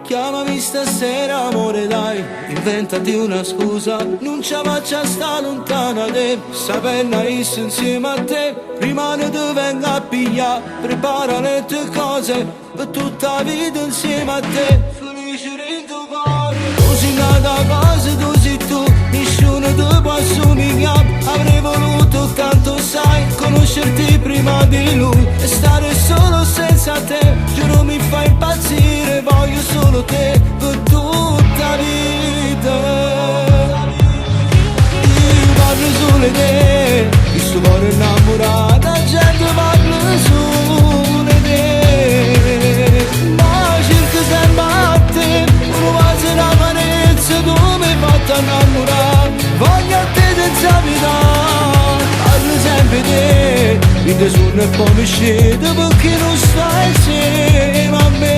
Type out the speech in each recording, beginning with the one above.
Chiamami stasera amore dai, inventati una scusa, nun ce faccia sta lontana te, sapendo io insieme a te, rimane te vengo a pigliare, prepara le tue cose, per tutta la vita insieme a te, felice dentro cuore. Tu sei nata a casa, tu sei tu, nessuno ti può assomigliare, avrei voluto tanto sai, conoscerti prima di lui, e stare solo senza te, giuro mi fai impazzire, voglio solo te, per tutta la vita. Io parlo solo di te, questo cuore innamorato, la gente parla solo di te. Ma cerco sempre a te, un vaso una carezza, tu mi hai fatto innamorare, voglio a te senza pietà, parlo sempre di te, mi ti sono e poi mi scendo perché non stai insieme a me.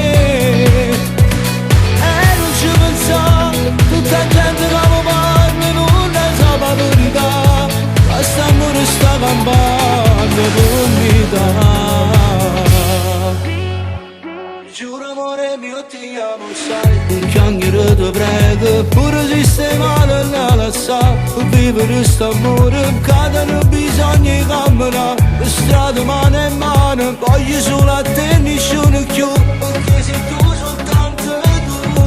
E non ci pensare, tutta la gente che mi parla non ne sa la verità, ma st'amore sta campando per vita. Giuro amore mio ti amo sai, non piangere ti prego, pure se stai male non la sa, per vivere st'amore, che non bisogna camminare, per strada mano in mano, voglio solo a te nessuno più, perché sei tu soltanto tu.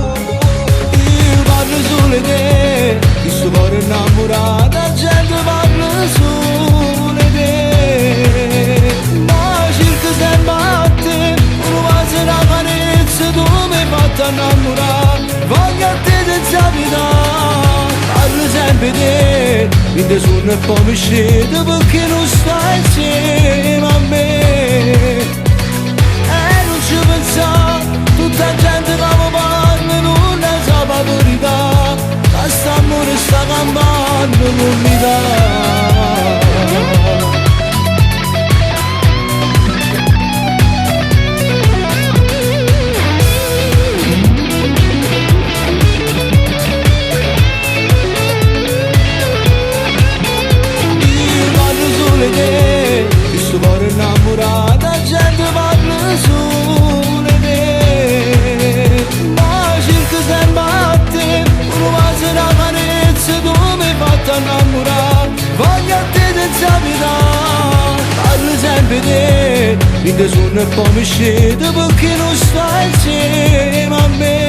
Io parlo solo di te, questo cuore innamorato, la gente parla solo di te. Ma cerco sempre a te, un vaso una carezza, tu mi hai fatto innamorare, voglio a te senza pietà, parlo sempre di te, mi ti sono e poi mi scendo perché non stai insieme a me. E non ci pensare, tutta la gente che mi parla non ne sa la verità, ma st'amore sta campando non mi dà. Io parlo solo di te, questo cuore innamorato, la gente parla solo di te. Ma cerco sempre a te, un vaso una carezza, tu mi hai fatto innamorare, voglio a te senza pietà, parlo sempre di te, mi ti sono e poi mi scendo perché non stai insieme a me.